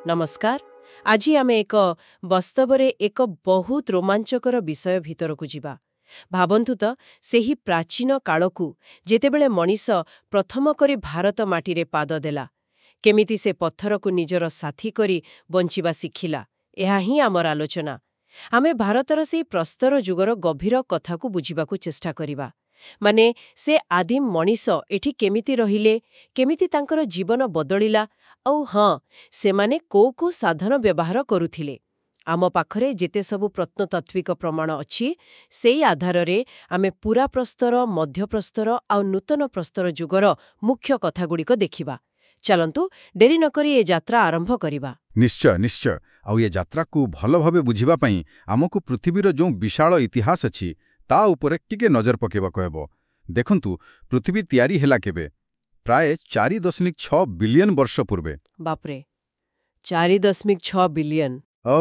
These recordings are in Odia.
ନମସ୍କାର। ଆଜି ଆମେ ଏକ ବାସ୍ତବରେ ଏକ ବହୁତ ରୋମାଞ୍ଚକର ବିଷୟ ଭିତରକୁ ଯିବା। ଭାବନ୍ତୁ ତ, ସେହି ପ୍ରାଚୀନ କାଳକୁ ଯେତେବେଳେ ମଣିଷ ପ୍ରଥମ କରି ଭାରତ ମାଟିରେ ପାଦ ଦେଲା, କେମିତି ସେ ପଥରକୁ ନିଜର ସାଥୀ କରି ବଞ୍ଚିବା ଶିଖିଲା, ଏହା ହିଁ ଆମର ଆଲୋଚନା। ଆମେ ଭାରତର ସେଇ ପ୍ରସ୍ତର ଯୁଗର ଗଭୀର କଥାକୁ ବୁଝିବାକୁ ଚେଷ୍ଟା କରିବା। ମାନେ ସେ ଆଦିମ ମଣିଷ ଏଠି କେମିତି ରହିଲେ, କେମିତି ତାଙ୍କର ଜୀବନ ବଦଳିଲା, ଆଉ ହଁ, ସେମାନେ କୋଉ କୋଉ ସାଧନ ବ୍ୟବହାର କରୁଥିଲେ। ଆମ ପାଖରେ ଯେତେ ସବୁ ପ୍ରତ୍ନତାତ୍ତ୍ୱିକ ପ୍ରମାଣ ଅଛି, ସେଇ ଆଧାରରେ ଆମେ ପୁରା ପ୍ରସ୍ତର, ମଧ୍ୟପ୍ରସ୍ତର ଆଉ ନୂତନ ପ୍ରସ୍ତର ଯୁଗର ମୁଖ୍ୟ କଥାଗୁଡ଼ିକ ଦେଖିବା। ଚାଲନ୍ତୁ, ଡେରି ନକରି ଏ ଯାତ୍ରା ଆରମ୍ଭ କରିବା। ନିଶ୍ଚୟ, ନିଶ୍ଚୟ। ଆଉ ଏ ଯାତ୍ରାକୁ ଭଲ ଭାବେ ବୁଝିବା ପାଇଁ ଆମକୁ ପୃଥିବୀର ଯେଉଁ ବିଶାଳ ଇତିହାସ ଅଛି, ତା ଉପରେ ଟିକେ ନଜର ପକାଇବାକୁ ହେବ। ଦେଖନ୍ତୁ, ପୃଥିବୀ ତିଆରି ହେଲା କେବେ? ପ୍ରାୟ 4.6 ବିଲିୟନ ବର୍ଷ ପୂର୍ବେ। ବାପରେ, 4.6 ବିଲିୟନ! ଓ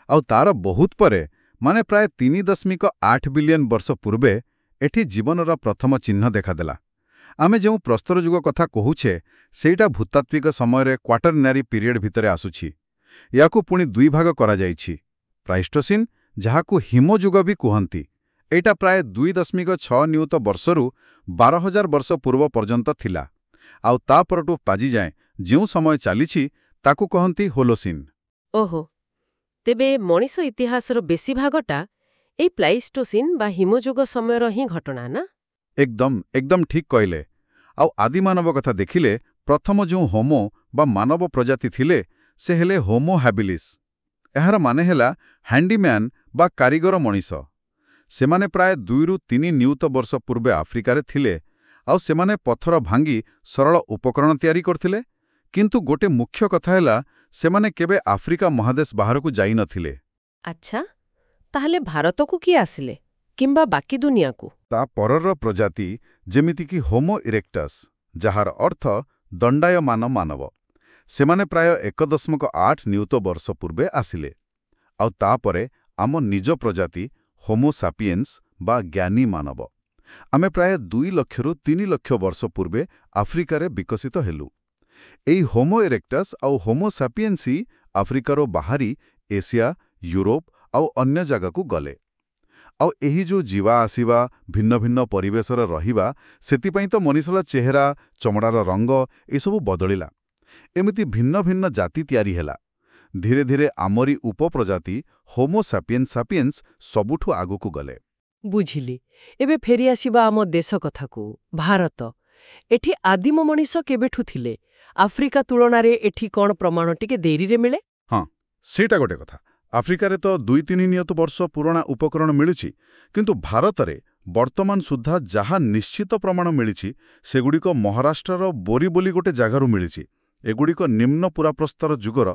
ଆଉ ତାର ବହୁତ ପରେ, ମାନେ ପ୍ରାୟ 3.8 ବିଲିୟନ ବର୍ଷ ପୂର୍ବେ, ଏଠି ଜୀବନର ପ୍ରଥମ ଚିହ୍ନ ଦେଖାଦେଲା। ଆମେ ଯେଉଁ ପ୍ରସ୍ତର ଯୁଗ କଥା କହୁଛେ, ସେଇଟା ଭୂତାତ୍ତ୍ୱିକ ସମୟରେ କ୍ୱାଟରନାରୀ ପିରିୟଡ୍ ଭିତରେ ଆସୁଛି। ୟାକୁ ପୁଣି ଦୁଇ ଭାଗ କରାଯାଇଛି। ପ୍ଲାଇଷ୍ଟୋସିନ୍, ଯାହାକୁ ହିମଯୁଗ ବି କୁହନ୍ତି, ଏଇଟା ପ୍ରାୟ 2.6 ନିୟୁତ ବର୍ଷରୁ 12,000 ବର୍ଷ ପୂର୍ବ ପର୍ଯ୍ୟନ୍ତ ଥିଲା। ଆଉ ତା ପରଠୁ ଆଜି ଯାଏଁ ଯେଉଁ ସମୟ ଚାଲିଛି, ତାକୁ କହନ୍ତି ହୋଲୋସିନ୍। ଓହୋ, ତେବେ ମଣିଷ ଇତିହାସର ବେଶୀ ଭାଗଟା ଏଇ ପ୍ଲାଇଷ୍ଟୋସିନ୍ ବା ହିମଯୁଗ ସମୟର ହିଁ ଘଟଣା, ନା? ଏକଦମ, ଏକଦମ ଠିକ୍ କହିଲେ। ଆଉ ଆଦିମାନବ କଥା ଦେଖିଲେ, ପ୍ରଥମ ଯେଉଁ ହୋମୋ ବା ମାନବ ପ୍ରଜାତି ଥିଲେ, ସେ ହେଲେ ହୋମୋ ହ୍ୟାବିଲିସ୍। ଏହାର ମାନେ ହେଲା ହ୍ୟାଣ୍ଡିମ୍ୟାନ୍ ବା କାରିଗର ମଣିଷ। ସେମାନେ ପ୍ରାୟ 2ରୁ 3 ନିୟୁତ ବର୍ଷ ପୂର୍ବେ ଆଫ୍ରିକାରେ ଥିଲେ। ଆଉ ସେମାନେ ପଥର ଭାଙ୍ଗି ସରଳ ଉପକରଣ ତିଆରି କରିଥିଲେ। କିନ୍ତୁ ଗୋଟେ ମୁଖ୍ୟ କଥା ହେଲା, ସେମାନେ କେବେ ଆଫ୍ରିକା ମହାଦେଶ ବାହାରକୁ ଯାଇନଥିଲେ। ଆଚ୍ଛା, ତାହେଲେ ଭାରତକୁ କିଏ ଆସିଲେ କିମ୍ବା ବାକି ଦୁନିଆକୁ? ତା ପରର ପ୍ରଜାତି, ଯେମିତିକି ହୋମୋ ଇରେକ୍ଟସ୍, ଯାହାର ଅର୍ଥ ଦଣ୍ଡାୟମାନ ମାନବ, ସେମାନେ ପ୍ରାୟ 1.8 ନିୟୁତ ବର୍ଷ ପୂର୍ବେ ଆସିଲେ। ଆଉ ତାପରେ ଆମ ନିଜ ପ୍ରଜାତି ହୋମୋ ସାପିଏନ୍ସ ବା ଜ୍ଞାନୀ ମାନବ। ଆମେ ପ୍ରାୟ 2 ଲକ୍ଷରୁ 3 ଲକ୍ଷ ବର୍ଷ ପୂର୍ବେ ଆଫ୍ରିକାରେ ବିକଶିତ ହେଲୁ। ଏଇ ହୋମୋ ଇରେକ୍ଟସ୍ ଆଉ ହୋମୋ ସାପିଏନ୍ସ ହିଁ ଆଫ୍ରିକାରୁ ବାହାରି ଏସିଆ, ୟୁରୋପ ଆଉ ଅନ୍ୟ ଜାଗାକୁ ଗଲେ। ଆଉ ଏହି ଯେଉଁ ଯିବା ଆସିବା, ଭିନ୍ନ ଭିନ୍ନ ପରିବେଶରେ ରହିବା, ସେଥିପାଇଁ ତ ମଣିଷର ଚେହେରା, ଚମଡ଼ାର ରଙ୍ଗ ଏସବୁ ବଦଳିଲା। ଏମିତି ଭିନ୍ନ ଭିନ୍ନ ଜାତି ତିଆରି ହେଲା। ଧୀରେ ଧୀରେ ଆମରି ଉପପ୍ରଜାତି ହୋମୋ ସାପିଏନ୍ସ ସାପିଏନ୍ସ ସବୁଠୁ ଆଗକୁ ଗଲେ। ବୁଝିଲି। ଏବେ ଫେରିଆସିବା ଆମ ଦେଶ କଥାକୁ, ଭାରତ। ଏଠି ଆଦିମ ମଣିଷ କେବେଠୁ ଥିଲେ? ଆଫ୍ରିକା ତୁଳନାରେ ଏଠି କଣ ପ୍ରମାଣ ଟିକେ ଡେରିରେ ମିଳେ? ହଁ, ସେଇଟା ଗୋଟେ କଥା। ଆଫ୍ରିକାରେ ତ 2-3 ନିୟୁତ ବର୍ଷ ପୁରୁଣା ଉପକରଣ ମିଳୁଛି, କିନ୍ତୁ ଭାରତରେ ବର୍ତ୍ତମାନ ସୁଦ୍ଧା ଯାହା ନିଶ୍ଚିତ ପ୍ରମାଣ ମିଳିଛି, ସେଗୁଡ଼ିକ ମହାରାଷ୍ଟ୍ରର ବୋରି ବୋଲି ଗୋଟେ ଜାଗାରୁ ମିଳିଛି। ଏଗୁଡ଼ିକ ନିମ୍ନ ପୁରାପ୍ରସ୍ତର ଯୁଗର।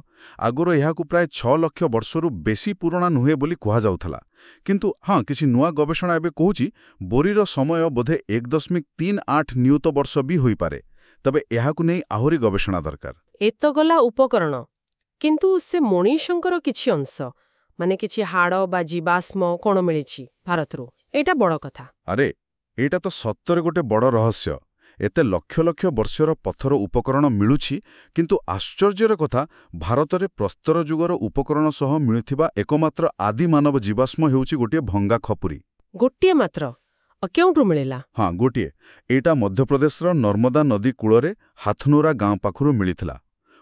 ଆଗରୁ ଏହାକୁ ପ୍ରାୟ 6 ଲକ୍ଷ ବର୍ଷରୁ ବେଶୀ ପୁରୁଣା ନୁହେଁ ବୋଲି କୁହାଯାଉଥିଲା। କିନ୍ତୁ ହଁ, କିଛି ନୂଆ ଗବେଷଣା ଏବେ କହୁଛି ବୋରିର ସମୟ ବୋଧେ 1.38 ନିୟୁତ ବର୍ଷ ବି ହୋଇପାରେ। ତେବେ ଏହାକୁ ନେଇ ଆହୁରି ଗବେଷଣା ଦରକାର। ଏ ତ ଗଲା ଉପକରଣ। କିନ୍ତୁ ସେ ମଣିଷଙ୍କର କିଛି ଅଂଶ, ମାନେ କିଛି ହାଡ଼ ବା ଜୀବାଶ୍ମ କଣ ମିଳିଛି ଭାରତରୁ? ଏଇଟା ବଡ଼ କଥା। ଆରେ, ଏଇଟା ତ ସତରେ ଗୋଟେ ବଡ଼ ରହସ୍ୟ। ଏତେ ଲକ୍ଷ ଲକ୍ଷ ବର୍ଷର ପଥର ଉପକରଣ ମିଳୁଛି, କିନ୍ତୁ ଆଶ୍ଚର୍ଯ୍ୟର କଥା, ଭାରତରେ ପ୍ରସ୍ତର ଯୁଗର ଉପକରଣ ସହ ମିଳୁଥିବା ଏକମାତ୍ର ଆଦି ମାନବ ଜୀବାଶ୍ମ ହେଉଛି ଗୋଟିଏ ଭଙ୍ଗା ଖପୁରୀ। ଗୋଟିଏ ମାତ୍ର? କେଉଁଠୁ ମିଳିଲା? ହଁ, ଗୋଟିଏ। ଏଇଟା ମଧ୍ୟପ୍ରଦେଶର ନର୍ମଦା ନଦୀ କୂଳରେ ହାଥନୋରା ଗାଁ ପାଖରୁ ମିଳିଥିଲା।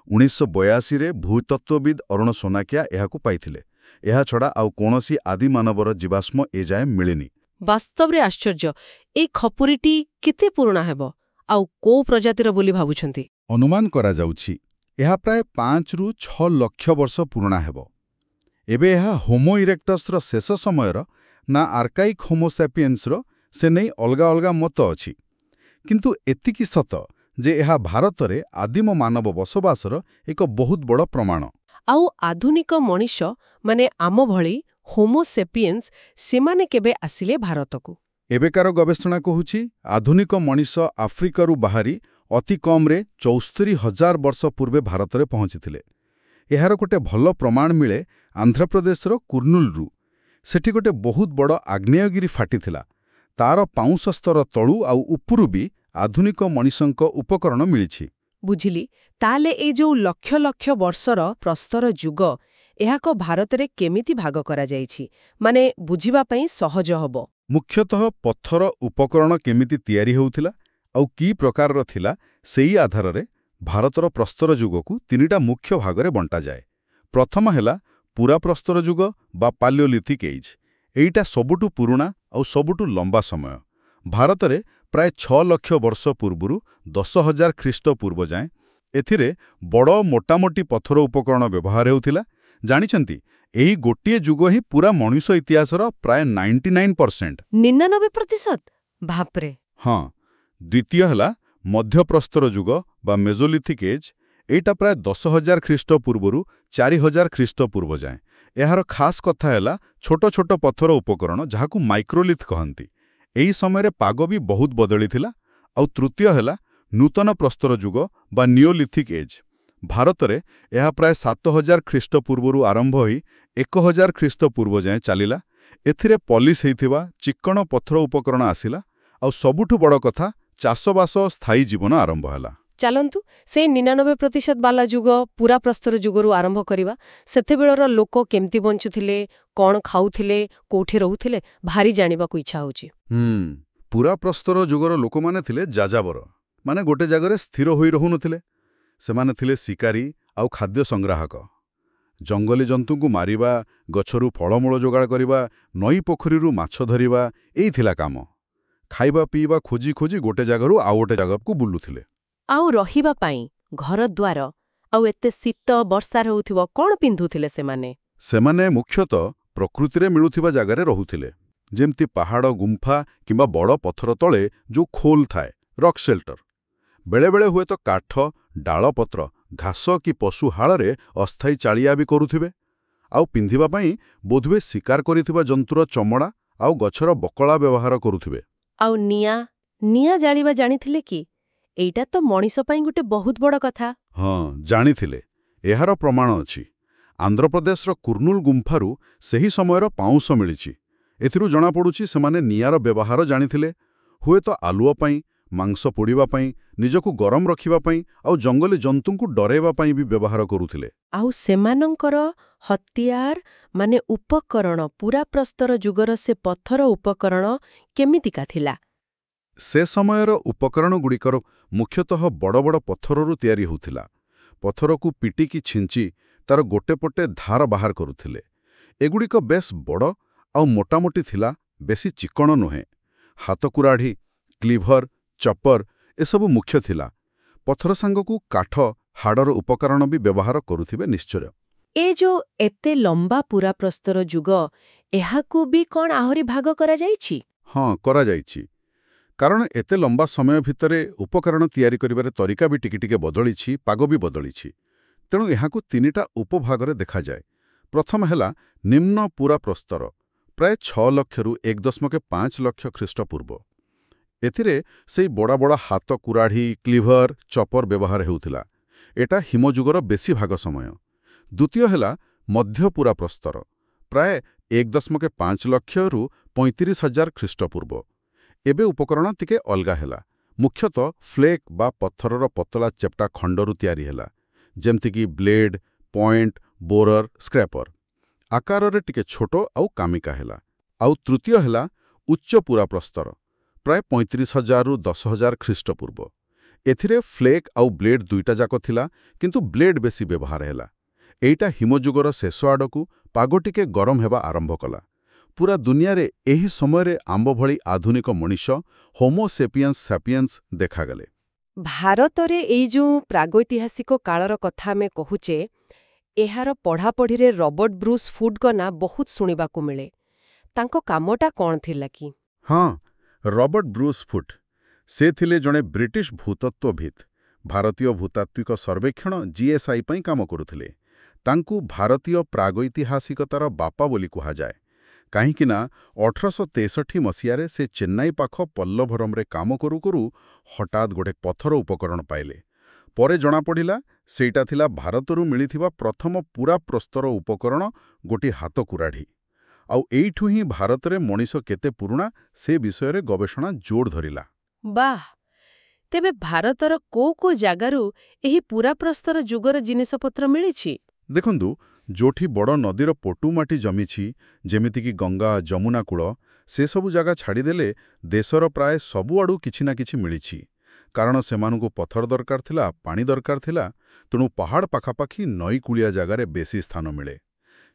1982ରେ ଭୂତତ୍ତ୍ୱବିଦ୍ ଅରୁଣ ସୋନାକିଆ ଏହାକୁ ପାଇଥିଲେ। ଏହାଛଡ଼ା ଆଉ କୌଣସି ଆଦି ମାନବର ଜୀବାଶ୍ମ ଏଯାଏ ମିଳିନି। ବାସ୍ତବରେ ଆଶ୍ଚର୍ଯ୍ୟ। ଏଇ ଖପୁରୀଟି କେତେ ପୁରୁଣା ହେବ ଆଉ କୋଉ ପ୍ରଜାତିର ବୋଲି ଭାବୁଛନ୍ତି? ଅନୁମାନ କରାଯାଉଛି ଏହା ପ୍ରାୟ 5ରୁ 6 ଲକ୍ଷ ବର୍ଷ ପୁରୁଣା ହେବ। ଏବେ ଏହା ହୋମୋ ଇରେକ୍ଟସ୍ର ଶେଷ ସମୟର ନା ଆର୍କାଇକ୍ ହୋମୋସାପିଏନ୍ସର, ସେ ନେଇ ଅଲଗା ଅଲଗା ମତ ଅଛି। କିନ୍ତୁ ଏତିକି ସତ ଯେ ଏହା ଭାରତରେ ଆଦିମ ମାନବ ବସବାସର ଏକ ବହୁତ ବଡ଼ ପ୍ରମାଣ। ଆଉ ଆଧୁନିକ ମଣିଷ, ମାନେ ଆମ ଭଳି ହୋମୋସେପିଏନ୍ସ, ସେମାନେ କେବେ ଆସିଲେ ଭାରତକୁ? ଏବେକାର ଗବେଷଣା କହୁଛି ଆଧୁନିକ ମଣିଷ ଆଫ୍ରିକାରୁ ବାହାରି ଅତି କମ୍ରେ 74,000 ବର୍ଷ ପୂର୍ବେ ଭାରତରେ ପହଞ୍ଚିଥିଲେ। ଏହାର ଗୋଟେ ଭଲ ପ୍ରମାଣ ମିଳେ ଆନ୍ଧ୍ରପ୍ରଦେଶର କୁର୍ନୁଲରୁ। ସେଠି ଗୋଟେ ବହୁତ ବଡ଼ ଆଗ୍ନେୟଗିରି ଫାଟିଥିଲା। ତାର ପାଉଁଶ ସ୍ତର ତଳୁ ଆଉ ଉପରୁ ବି ଆଧୁନିକ ମଣିଷଙ୍କ ଉପକରଣ ମିଳିଛି। ବୁଝିଲି। ତାହେଲେ ଏଇ ଯୋଉ ଲକ୍ଷ ଲକ୍ଷ ବର୍ଷର ପ୍ରସ୍ତର ଯୁଗ, ଏହାକୁ ଭାରତରେ କେମିତି ଭାଗ କରାଯାଇଛି? ମାନେ ବୁଝିବା ପାଇଁ ସହଜ ହବ। ମୁଖ୍ୟତଃ ପଥର ଉପକରଣ କେମିତି ତିଆରି ହେଉଥିଲା ଆଉ କି ପ୍ରକାରର ଥିଲା, ସେଇ ଆଧାରରେ ଭାରତର ପ୍ରସ୍ତର ଯୁଗକୁ ତିନିଟା ମୁଖ୍ୟ ଭାଗରେ ବଣ୍ଟାଯାଏ। ପ୍ରଥମ ହେଲା ପୁରା ପ୍ରସ୍ତର ଯୁଗ ବା ପାଲିଓଲିଥିକ୍ ଏଜ୍। ଏଇଟା ସବୁଠୁ ପୁରୁଣା ଆଉ ସବୁଠୁ ଲମ୍ବା ସମୟ। ଭାରତରେ ପ୍ରାୟ 6 ଲକ୍ଷ ବର୍ଷ ପୂର୍ବରୁ 10,000 ଖ୍ରୀଷ୍ଟପୂର୍ବ ଯାଏଁ। ଏଥିରେ ବଡ଼ ମୋଟାମୋଟି ପଥର ଉପକରଣ ବ୍ୟବହାର ହେଉଥିଲା। ଜାଣିଛନ୍ତି, ଏହି ଗୋଟିଏ ଯୁଗ ହିଁ ପୁରା ମଣିଷ ଇତିହାସର ପ୍ରାୟ 99%। 99%? ବାପରେ! ହଁ। ଦ୍ୱିତୀୟ ହେଲା ମଧ୍ୟପ୍ରସ୍ତର ଯୁଗ ବା ମେଜୋଲିଥିକ୍ ଏଜ୍। ଏଇଟା ପ୍ରାୟ 10,000 ଖ୍ରୀଷ୍ଟପୂର୍ବରୁ 4000 ଖ୍ରୀଷ୍ଟପୂର୍ବ ଯାଏଁ। ଏହାର ଖାସ୍ କଥା ହେଲା ଛୋଟ ଛୋଟ ପଥର ଉପକରଣ, ଯାହାକୁ ମାଇକ୍ରୋଲିଥ୍ କହନ୍ତି। ଏହି ସମୟରେ ପାଗ ବି ବହୁତ ବଦଳିଥିଲା। ଆଉ ତୃତୀୟ ହେଲା ନୂତନ ପ୍ରସ୍ତର ଯୁଗ ବା ନିଓଲିଥିକ୍ ଏଜ୍। ଭାରତରେ ଏହା ପ୍ରାୟ 7000 ଖ୍ରୀଷ୍ଟପୂର୍ବରୁ ଆରମ୍ଭ ହୋଇ 1000 ଖ୍ରୀଷ୍ଟପୂର୍ବ ଯାଏଁ ଚାଲିଲା। ଏଥିରେ ପଲିସ୍ ହେଇଥିବା ଚିକ୍କଣ ପଥର ଉପକରଣ ଆସିଲା ଆଉ ସବୁଠୁ ବଡ଼ କଥା, ଚାଷବାସ, ସ୍ଥାୟୀ ଜୀବନ ଆରମ୍ଭ ହେଲା। ଚାଲନ୍ତୁ, ସେଇ 99% ବାଲା ଯୁଗ, ପୁରା ପ୍ରସ୍ତର ଯୁଗରୁ ଆରମ୍ଭ କରିବା। ସେତେବେଳର ଲୋକ କେମିତି ବଞ୍ଚୁଥିଲେ, କ'ଣ ଖାଉଥିଲେ, କୋଉଠି ରହୁଥିଲେ, ଭାରି ଜାଣିବାକୁ ଇଚ୍ଛା ହଉଛି। ପୁରା ପ୍ରସ୍ତର ଯୁଗର ଲୋକମାନେ ଥିଲେ ଯାଯାବର। ମାନେ ଗୋଟେ ଜାଗାରେ ସ୍ଥିର ହୋଇ ରହୁନଥିଲେ। ସେମାନେ ଥିଲେ ଶିକାରୀ ଆଉ ଖାଦ୍ୟ ସଂଗ୍ରାହକ। ଜଙ୍ଗଲୀ ଜନ୍ତୁଙ୍କୁ ମାରିବା, ଗଛରୁ ଫଳମୂଳ ଯୋଗାଡ଼ କରିବା, ନଈ ପୋଖରୀରୁ ମାଛ ଧରିବା, ଏଇ ଥିଲା କାମ। ଖାଇବା ପିଇବା ଖୋଜି ଖୋଜି ଗୋଟେ ଜାଗାରୁ ଆଉ ଗୋଟେ ଜାଗାକୁ ବୁଲୁଥିଲେ। ଆଉ ରହିବା ପାଇଁ ଘରଦ୍ୱାର, ଆଉ ଏତେ ଶୀତ ବର୍ଷା ରହୁଥିବ, କ'ଣ ପିନ୍ଧୁଥିଲେ ସେମାନେ? ସେମାନେ ମୁଖ୍ୟତଃ ପ୍ରକୃତିରେ ମିଳୁଥିବା ଜାଗାରେ ରହୁଥିଲେ, ଯେମିତି ପାହାଡ଼ ଗୁମ୍ଫା କିମ୍ବା ବଡ଼ ପଥର ତଳେ ଯୋଉ ଖୋଲ ଥାଏ, ରକ୍ ସେଲ୍ଟର। ବେଳେବେଳେ ହୁଏତ କାଠ, ଡାଳପତ୍ର, ଘାସ କି ପଶୁ ହାଳରେ ଅସ୍ଥାୟୀ ଚାଳିଆ ବି କରୁଥିବେ। ଆଉ ପିନ୍ଧିବା ପାଇଁ ବୋଧହୁଏ ଶିକାର କରିଥିବା ଜନ୍ତୁର ଚମଡ଼ା ଆଉ ଗଛର ବକଳା ବ୍ୟବହାର କରୁଥିବେ। ଆଉ ନିଆଁ ନିଆଁ ଜାଳିବା ଜାଣିଥିଲେ କି? ଏଇଟା ତ ମଣିଷ ପାଇଁ ଗୋଟେ ବହୁତ ବଡ଼ କଥା। ହଁ, ଜାଣିଥିଲେ। ଏହାର ପ୍ରମାଣ ଅଛି। ଆନ୍ଧ୍ରପ୍ରଦେଶର କୁର୍ନୁଲ ଗୁମ୍ଫାରୁ ସେହି ସମୟର ପାଉଁଶ ମିଳିଛି। ଏଥିରୁ ଜଣାପଡ଼ୁଛି ସେମାନେ ନିଆଁର ବ୍ୟବହାର ଜାଣିଥିଲେ, ହୁଏତ ଆଲୁଅ ପାଇଁ, ମାଂସ ପୋଡ଼ିବା ପାଇଁ, ନିଜକୁ ଗରମ ରଖିବା ପାଇଁ ଆଉ ଜଙ୍ଗଲୀ ଜନ୍ତୁଙ୍କୁ ଡରାଇବା ପାଇଁ ବି ବ୍ୟବହାର କରୁଥିଲେ। ଆଉ ସେମାନଙ୍କର ହତିଆର, ମାନେ ଉପକରଣ, ପୁରା ପ୍ରସ୍ତର ଯୁଗର ସେ ପଥର ଉପକରଣ କେମିତିକା ଥିଲା? ସେ ସମୟର ଉପକରଣଗୁଡ଼ିକର ମୁଖ୍ୟତଃ ବଡ଼ ବଡ଼ ପଥରରୁ ତିଆରି ହେଉଥିଲା। ପଥରକୁ ପିଟିକି ଛିଞ୍ଚି ତାର ଗୋଟେ ପଟେ ଧାର ବାହାର କରୁଥିଲେ। ଏଗୁଡ଼ିକ ବେଶ୍ ବଡ଼ ଆଉ ମୋଟାମୋଟି ଥିଲା, ବେଶୀ ଚିକ୍କଣ ନୁହେଁ। ହାତକୁରାଢ଼ି, କ୍ଲିଭର, ଚପର ଏସବୁ ମୁଖ୍ୟ ଥିଲା। ପଥର ସାଙ୍ଗକୁ କାଠ, ହାଡ଼ର ଉପକରଣ ବି ବ୍ୟବହାର କରୁଥିବେ ନିଶ୍ଚୟ। ଏ ଯୋଉ ଏତେ ଲମ୍ବା ପୁରା ପ୍ରସ୍ତର ଯୁଗ, ଏହାକୁ ବି କ'ଣ ଆହୁରି ଭାଗ କରାଯାଇଛି? ହଁ, କରାଯାଇଛି। କାରଣ ଏତେ ଲମ୍ବା ସମୟ ଭିତରେ ଉପକରଣ ତିଆରି କରିବାର ତରିକା ବି ଟିକେ ଟିକେ ବଦଳିଛି, ପାଗ ବି ବଦଳିଛି। ତେଣୁ ଏହାକୁ ତିନିଟା ଉପଭାଗରେ ଦେଖାଯାଏ। ପ୍ରଥମ ହେଲା ନିମ୍ନ ପୁରା ପ୍ରସ୍ତର, ପ୍ରାୟ 6 ଲକ୍ଷରୁ 1.5 ଲକ୍ଷ ଖ୍ରୀଷ୍ଟପୂର୍ବ। ଏଥିରେ ସେଇ ବଡ଼ ବଡ଼ ହାତ କୁରାଢ଼ି, କ୍ଲିଭର, ଚପର ବ୍ୟବହାର ହେଉଥିଲା। ଏଟା ହିମଯୁଗର ବେଶୀ ଭାଗ ସମୟ। ଦ୍ୱିତୀୟ ହେଲା ମଧ୍ୟପୁରା ପ୍ରସ୍ତର, ପ୍ରାୟ 1.5 ଲକ୍ଷରୁ 35,000 ଖ୍ରୀଷ୍ଟପୂର୍ବ। ଏବେ ଉପକରଣ ଟିକେ ଅଲଗା ହେଲା। ମୁଖ୍ୟତଃ ଫ୍ଲେକ୍ ବା ପଥରର ପତଳା ଚେପ୍ଟା ଖଣ୍ଡରୁ ତିଆରି ହେଲା, ଯେମିତିକି ବ୍ଲେଡ୍, ପଏଣ୍ଟ, ବୋରର, ସ୍କ୍ରାପର। ଆକାରରେ ଟିକେ ଛୋଟ ଆଉ କାମିକା ହେଲା। ଆଉ ତୃତୀୟ ହେଲା ଉଚ୍ଚ ପୁରା ପ୍ରସ୍ତର, ପ୍ରାୟ 35,000ରୁ 10,000 ଖ୍ରୀଷ୍ଟପୂର୍ବ। ଏଥିରେ ଫ୍ଲେକ୍ ଆଉ ବ୍ଲେଡ୍ ଦୁଇଟା ଯାକ ଥିଲା, କିନ୍ତୁ ବ୍ଲେଡ୍ ବେଶୀ ବ୍ୟବହାର ହେଲା। ଏଇଟା ହିମଯୁଗର ଶେଷ ଆଡ଼କୁ, ପାଗ ଟିକେ ଗରମ ହେବା ଆରମ୍ଭ କଲା। ପୁରା ଦୁନିଆରେ ଏହି ସମୟରେ ଆମ୍ଭ ଭଳି ଆଧୁନିକ ମଣିଷ, ହୋମୋ ସେପିଏନ୍ସ ସାପିଏନ୍ସ ଦେଖାଗଲେ। ଭାରତରେ ଏଇ ଯୋଉ ପ୍ରାଗୈତିହାସିକ କାଳର କଥା ଆମେ କହୁଛେ, ଏହାର ପଢ଼ାପଢ଼ିରେ ରବର୍ଟ ବ୍ରୁସ୍ ଫୁଡଙ୍କ ନାଁ ବହୁତ ଶୁଣିବାକୁ ମିଳେ। ତାଙ୍କ କାମଟା କ'ଣ ଥିଲା କି? ହଁ, ରବର୍ଟ ବ୍ରୁସ୍ ଫୁଟ୍। ସେ ଥିଲେ ଜଣେ ବ୍ରିଟିଶ ଭୂତତ୍ତ୍ୱବିତ୍। ଭାରତୀୟ ଭୂତାତ୍ତ୍ୱିକ ସର୍ବେକ୍ଷଣ, ଜିଏସ୍ଆଇ ପାଇଁ କାମ କରୁଥିଲେ। ତାଙ୍କୁ ଭାରତୀୟ ପ୍ରାଗୈତିହାସିକତାର ବାପା ବୋଲି କୁହାଯାଏ, କାହିଁକିନା 1863 ମସିହାରେ ସେ ଚେନ୍ନାଇ ପାଖ ପଲ୍ଲଭରମରେ କାମ କରୁ କରୁ ହଠାତ୍ ଗୋଟେ ପଥର ଉପକରଣ ପାଇଲେ। ପରେ ଜଣାପଡ଼ିଲା ସେଇଟା ଥିଲା ଭାରତରୁ ମିଳିଥିବା ପ୍ରଥମ ପୁରା ପ୍ରସ୍ତର ଉପକରଣ, ଗୋଟିଏ ହାତ କୁରାଢ଼ି। ଆଉ ଏଇଠୁ ହିଁ ଭାରତରେ ମଣିଷ କେତେ ପୁରୁଣା, ସେ ବିଷୟରେ ଗବେଷଣା ଜୋର ଧରିଲା। ବାଃ! ତେବେ ଭାରତର କୋଉ କୋଉ ଜାଗାରୁ ଏହି ପୁରାପ୍ରସ୍ତର ଯୁଗର ଜିନିଷପତ୍ର ମିଳିଛି? ଦେଖନ୍ତୁ, ଯୋଉଠି ବଡ଼ ନଦୀର ପଟୁ ମାଟି ଜମିଛି, ଯେମିତିକି ଗଙ୍ଗା, ଯମୁନା କୂଳ, ସେସବୁ ଜାଗା ଛାଡ଼ିଦେଲେ ଦେଶର ପ୍ରାୟ ସବୁଆଡ଼ୁ କିଛି ନା କିଛି ମିଳିଛି। କାରଣ ସେମାନଙ୍କୁ ପଥର ଦରକାର ଥିଲା, ପାଣି ଦରକାର ଥିଲା, ତେଣୁ ପାହାଡ଼ ପାଖାପାଖି ନଈକୂଳିଆ ଜାଗାରେ ବେଶୀ ସ୍ଥାନ ମିଳେ।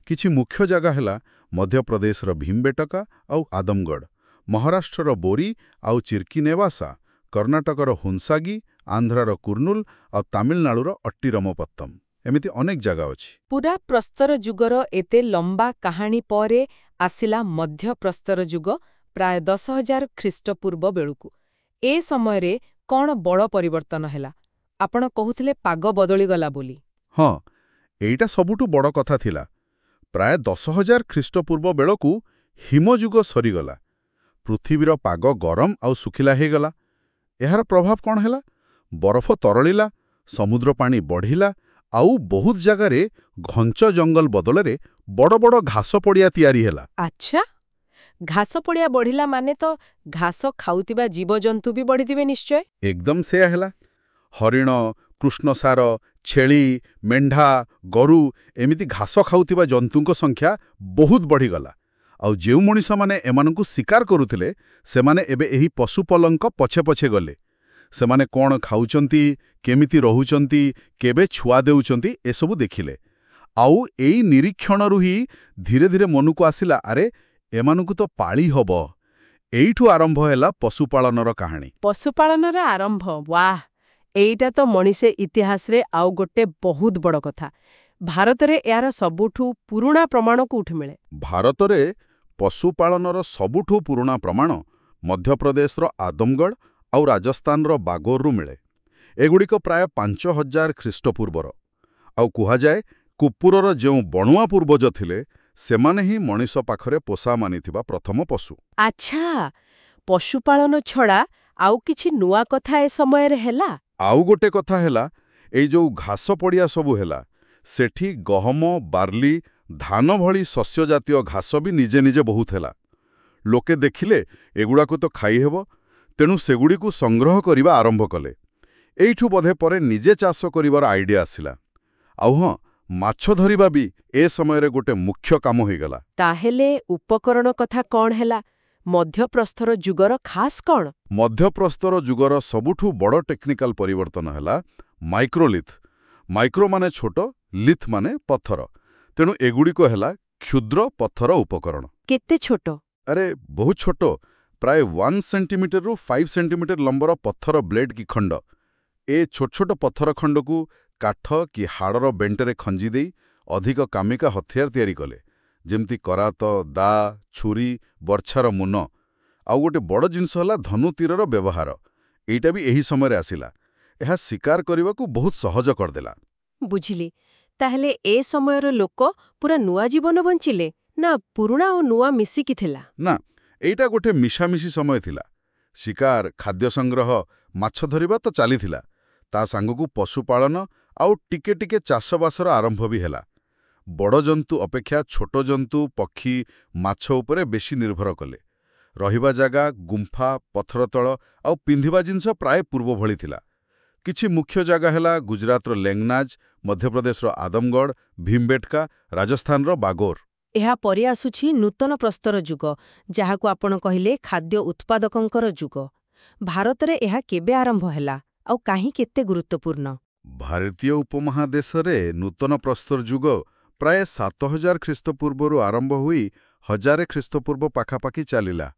କିଛି ମୁଖ୍ୟ ଜାଗା ହେଲା ମଧ୍ୟପ୍ରଦେଶର ଭୀମବେଟକା ଆଉ ଆଦମଗଡ଼, ମହାରାଷ୍ଟ୍ରର ବୋରି ଆଉ ଚିର୍କିନେବାସା, କର୍ଣ୍ଣାଟକର ହୁନସାଗି, ଆନ୍ଧ୍ରର କୁର୍ନୁଲ ଆଉ ତାମିଲନାଡୁର ଅଟ୍ଟିରମପତ୍ତମ। ଏମିତି ଅନେକ ଜାଗା ଅଛି। ପୁରା ପ୍ରସ୍ତର ଯୁଗର ଏତେ ଲମ୍ବା କାହାଣୀ ପରେ ଆସିଲା ମଧ୍ୟପ୍ରସ୍ତର ଯୁଗ, ପ୍ରାୟ 10,000 ଖ୍ରୀଷ୍ଟପୂର୍ବ ବେଳକୁ। ଏ ସମୟରେ କ'ଣ ବଡ଼ ପରିବର୍ତ୍ତନ ହେଲା? ଆପଣ କହୁଥିଲେ ପାଗ ବଦଳିଗଲା ବୋଲି। ହଁ, ଏଇଟା ସବୁଠୁ ବଡ଼ କଥା ଥିଲା। ପ୍ରାୟ 10,000 ଖ୍ରୀଷ୍ଟପୂର୍ବ ବେଳକୁ ହିମଯୁଗ ସରିଗଲା। ପୃଥିବୀର ପାଗ ଗରମ ଆଉ ଶୁଖିଲା ହେଇଗଲା। ଏହାର ପ୍ରଭାବ କ'ଣ ହେଲା? ବରଫ ତରଳିଲା, ସମୁଦ୍ର ପାଣି ବଢ଼ିଲା ଆଉ ବହୁତ ଜାଗାରେ ଘଞ୍ଚ ଜଙ୍ଗଲ ବଦଳରେ ବଡ଼ ବଡ଼ ଘାସ ପଡ଼ିଆ ତିଆରି ହେଲା। ଆଚ୍ଛା, ଘାସ ପଡ଼ିଆ ବଢ଼ିଲା ମାନେ ତ ଘାସ ଖାଉଥିବା ଜୀବଜନ୍ତୁ ବି ବଢ଼ିଥିବେ ନିଶ୍ଚୟ। ଏକଦମ ସେୟା ହେଲା। ହରିଣ, କୃଷ୍ଣସାର, ଛେଳି, ମେଣ୍ଢା, ଗୋରୁ ଏମିତି ଘାସ ଖାଉଥିବା ଜନ୍ତୁଙ୍କ ସଂଖ୍ୟା ବହୁତ ବଢ଼ିଗଲା। ଆଉ ଯେଉଁ ମଣିଷମାନେ ଏମାନଙ୍କୁ ଶିକାର କରୁଥିଲେ, ସେମାନେ ଏବେ ଏହି ପଶୁପଲଙ୍କ ପଛେ ପଛେ ଗଲେ। ସେମାନେ କ'ଣ ଖାଉଛନ୍ତି, କେମିତି ରହୁଛନ୍ତି, କେବେ ଛୁଆ ଦେଉଛନ୍ତି, ଏସବୁ ଦେଖିଲେ। ଆଉ ଏଇ ନିରୀକ୍ଷଣରୁ ହିଁ ଧୀରେ ଧୀରେ ମନକୁ ଆସିଲା, ଆରେ ଏମାନଙ୍କୁ ତ ପାଳି ହବ। ଏଇଠୁ ଆରମ୍ଭ ହେଲା ପଶୁପାଳନର କାହାଣୀ। ପଶୁପାଳନର ଆରମ୍ଭ, ୱାହ! ଏଇଟା ତ ମଣିଷ ଇତିହାସରେ ଆଉ ଗୋଟେ ବହୁତ ବଡ଼ କଥା। ଭାରତରେ ଏହାର ସବୁଠୁ ପୁରୁଣା ପ୍ରମାଣ କୋଉଠି ମିଳେ? ଭାରତରେ ପଶୁପାଳନର ସବୁଠୁ ପୁରୁଣା ପ୍ରମାଣ ମଧ୍ୟପ୍ରଦେଶର ଆଦମଗଡ଼ ଆଉ ରାଜସ୍ଥାନର ବାଗୋରରୁ ମିଳେ। ଏଗୁଡ଼ିକ ପ୍ରାୟ 5000 ଖ୍ରୀଷ୍ଟପୂର୍ବର। ଆଉ କୁହାଯାଏ କୁକୁରର ଯେଉଁ ବଣୁଆ ପୂର୍ବଜ ଥିଲେ, ସେମାନେ ହିଁ ମଣିଷ ପାଖରେ ପୋଷା ମାନିଥିବା ପ୍ରଥମ ପଶୁ। ଆଚ୍ଛା, ପଶୁପାଳନ ଛଡ଼ା ଆଉ କିଛି ନୂଆ କଥା ଏ ସମୟରେ ହେଲା? ଆଉ ଗୋଟେ କଥା ହେଲା, ଏଇ ଯୋଉ ଘାସ ପଡ଼ିଆ ସବୁ ହେଲା, ସେଠି ଗହମ, ବାର୍ଲି, ଧାନ ଭଳି ଶସ୍ୟଜାତୀୟ ଘାସ ବି ନିଜେ ନିଜେ ବହୁତ ହେଲା। ଲୋକେ ଦେଖିଲେ ଏଗୁଡ଼ାକୁ ତ ଖାଇହେବ, ତେଣୁ ସେଗୁଡ଼ିକୁ ସଂଗ୍ରହ କରିବା ଆରମ୍ଭ କଲେ। ଏଇଠୁ ବୋଧେ ପରେ ନିଜେ ଚାଷ କରିବାର ଆଇଡିଆ ଆସିଲା। ଆଉ ହଁ, ମାଛ ଧରିବା ବି ଏ ସମୟରେ ଗୋଟେ ମୁଖ୍ୟ କାମ ହେଇଗଲା। ତାହେଲେ ଉପକରଣ କଥା କ'ଣ ହେଲା? ମଧ୍ୟପ୍ରସ୍ତର ଯୁଗର ଖାସ୍ କ'ଣ? ମଧ୍ୟପ୍ରସ୍ତର ଯୁଗର ସବୁଠୁ ବଡ଼ ଟେକ୍ନିକାଲ ପରିବର୍ତ୍ତନ ହେଲା ମାଇକ୍ରୋଲିଥ୍। ମାଇକ୍ରୋ ମାନେ ଛୋଟ, ଲିଥ୍ ମାନେ ପଥର। ତେଣୁ ଏଗୁଡ଼ିକ ହେଲା କ୍ଷୁଦ୍ର ପଥର ଉପକରଣ। କେତେ ଛୋଟ? ଆରେ ବହୁତ ଛୋଟ, ପ୍ରାୟ 1 ସେଣ୍ଟିମିଟରରୁ 5 ସେଣ୍ଟିମିଟର ଲମ୍ବର ପଥର ବ୍ଲେଡ୍ କି ଖଣ୍ଡ। ଏ ଛୋଟ ଛୋଟ ପଥର ଖଣ୍ଡକୁ କାଠ କି ହାଡ଼ର ବେଣ୍ଟରେ ଖଞ୍ଜି ଦେଇ ଅଧିକ କାମିକା ହଥିୟାର ତିଆରି କଲେ, ଯେମିତି କରାତ, ଦା, ଛୁରୀ, ବର୍ଚ୍ଛାର ମୁନ। ଆଉ ଗୋଟେ ବଡ଼ ଜିନିଷ ହେଲା ଧନୁତୀରର ବ୍ୟବହାର। ଏଇଟା ବି ଏହି ସମୟରେ ଆସିଲା। ଏହା ଶିକାର କରିବାକୁ ବହୁତ ସହଜ କରିଦେଲା। ବୁଝିଲି। ତାହେଲେ ଏ ସମୟର ଲୋକ ପୁରା ନୂଆ ଜୀବନ ବଞ୍ଚିଲେ ନା ପୁରୁଣା ଓ ନୂଆ ମିଶିକି ଥିଲା? ନା, ଏଇଟା ଗୋଟେ ମିଶାମିଶି ସମୟ ଥିଲା। ଶିକାର, ଖାଦ୍ୟ ସଂଗ୍ରହ, ମାଛ ଧରିବା ତ ଚାଲିଥିଲା, ତା ସାଙ୍ଗକୁ ପଶୁପାଳନ ଆଉ ଟିକେ ଟିକେ ଚାଷବାସର ଆରମ୍ଭ ବି ହେଲା। ବଡ଼ ଜନ୍ତୁ ଅପେକ୍ଷା ଛୋଟ ଜନ୍ତୁ, ପକ୍ଷୀ, ମାଛ ଉପରେ ବେଶୀ ନିର୍ଭର କଲେ। ରହିବା ଜାଗା, ଗୁମ୍ଫା, ପଥର ତଳ ଆଉ ପିନ୍ଧିବା ଜିନିଷ ପ୍ରାୟ ପୂର୍ବ ଭଳି ଥିଲା। କିଛି ମୁଖ୍ୟ ଜାଗା ହେଲା ଗୁଜରାଟର ଲେଙ୍ଗନାଜ, ମଧ୍ୟପ୍ରଦେଶର ଆଦମଗଡ଼, ଭୀମବେଟକା, ରାଜସ୍ଥାନର ବାଗୋର। ଏହା ପରେ ଆସୁଛି ନୂତନ ପ୍ରସ୍ତର ଯୁଗ, ଯାହାକୁ ଆପଣ କହିଲେ ଖାଦ୍ୟ ଉତ୍ପାଦକଙ୍କର ଯୁଗ। ଭାରତରେ ଏହା କେବେ ଆରମ୍ଭ ହେଲା ଆଉ କାହିଁକି ଏତେ ଗୁରୁତ୍ୱପୂର୍ଣ୍ଣ? ଭାରତୀୟ ଉପମହାଦେଶରେ ନୂତନ ପ୍ରସ୍ତର ଯୁଗ ପ୍ରାୟ 7000 ଖ୍ରୀଷ୍ଟପୂର୍ବରୁ ଆରମ୍ଭ ହୋଇ 1000 ଖ୍ରୀଷ୍ଟପୂର୍ବ ପାଖାପାଖି ଚାଲିଲା।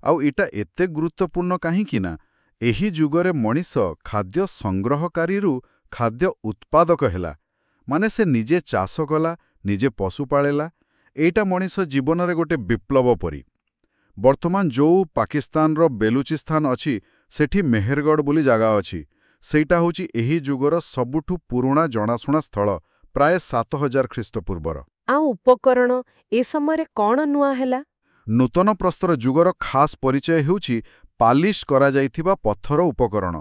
ଆଉ ଏଇଟା ଏତେ ଗୁରୁତ୍ୱପୂର୍ଣ୍ଣ କାହିଁକି ନା ଏହି ଯୁଗରେ ମଣିଷ ଖାଦ୍ୟ ସଂଗ୍ରହକାରୀରୁ ଖାଦ୍ୟ ଉତ୍ପାଦକ ହେଲା। ମାନେ ସେ ନିଜେ ଚାଷ କଲା, ନିଜେ ପଶୁ ପାଳିଲା। ଏଇଟା ମଣିଷ ଜୀବନରେ ଗୋଟେ ବିପ୍ଳବ ପରି। ବର୍ତ୍ତମାନ ଯୋଉ ପାକିସ୍ତାନର ବେଲୁଚିସ୍ତାନ ଅଛି, ସେଠି ମେହେରଗଡ଼ ବୋଲି ଜାଗା ଅଛି। ସେଇଟା ହେଉଛି ଏହି ଯୁଗର ସବୁଠୁ ପୁରୁଣା ଜଣାଶୁଣା ସ୍ଥଳ, ପ୍ରାୟ 7000 ଖ୍ରୀଷ୍ଟପୂର୍ବର। ଆଉ ଉପକରଣ, ଏ ସମୟରେ କ'ଣ ନୂଆ ହେଲା? ନୂତନ ପ୍ରସ୍ତର ଯୁଗର ଖାସ୍ ପରିଚୟ ହେଉଛି ପାଲିଶ କରାଯାଇଥିବା ପଥର ଉପକରଣ।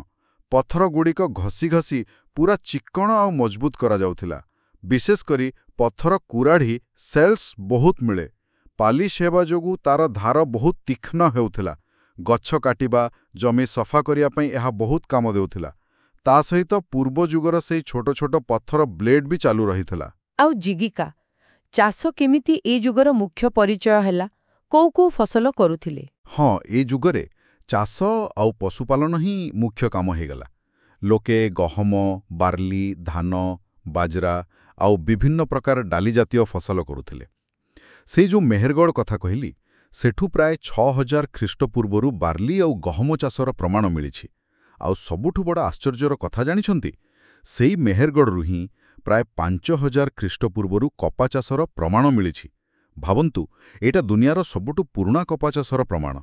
ପଥରଗୁଡ଼ିକ ଘଷି ଘଷି ପୁରା ଚିକ୍କଣ ଆଉ ମଜବୁତ କରାଯାଉଥିଲା। ବିଶେଷ କରି ପଥର କୁରାଢ଼ି, ସେଲ୍ସ ବହୁତ ମିଳେ। ପାଲିଶ ହେବା ଯୋଗୁଁ ତାର ଧାର ବହୁତ ତୀକ୍ଷ୍ଣ ହେଉଥିଲା। ଗଛ କାଟିବା, ଜମି ସଫା କରିବା ପାଇଁ ଏହା ବହୁତ କାମ ଦେଉଥିଲା। ତା ସହିତ ପୂର୍ବ ଯୁଗର ସେଇ ଛୋଟ ଛୋଟ ପଥର ବ୍ଲେଡ୍ ବି ଚାଲୁ ରହିଥିଲା। ଆଉ ଜୀବିକା? ଚାଷ କେମିତି ଏ ଯୁଗର ମୁଖ୍ୟ ପରିଚୟ ହେଲା? କୋଉ କୋଉ ଫସଲ କରୁଥିଲେ? ହଁ, ଏ ଯୁଗରେ ଚାଷ ଆଉ ପଶୁପାଳନ ହିଁ ମୁଖ୍ୟ କାମ ହେଇଗଲା। ଲୋକେ ଗହମ, ବାର୍ଲି, ଧାନ, ବାଜରା ଆଉ ବିଭିନ୍ନ ପ୍ରକାର ଡାଲି ଜାତୀୟ ଫସଲ କରୁଥିଲେ। ସେଇ ଯୋଉ ମେହେରଗଡ଼ କଥା କହିଲି, ସେଠୁ ପ୍ରାୟ 6000 ଖ୍ରୀଷ୍ଟପୂର୍ବରୁ ବାର୍ଲି ଆଉ ଗହମ ଚାଷର ପ୍ରମାଣ ମିଳିଛି। ଆଉ ସବୁଠୁ ବଡ଼ ଆଶ୍ଚର୍ଯ୍ୟର କଥା ଜାଣିଛନ୍ତି? ସେଇ ମେହେରଗଡ଼ରୁ ହିଁ ପ୍ରାୟ 5000 ଖ୍ରୀଷ୍ଟପୂର୍ବରୁ କପା ଚାଷର ପ୍ରମାଣ ମିଳିଛି। ଭାବନ୍ତୁ, ଏଇଟା ଦୁନିଆର ସବୁଠୁ ପୁରୁଣା କପା ଚାଷର ପ୍ରମାଣ।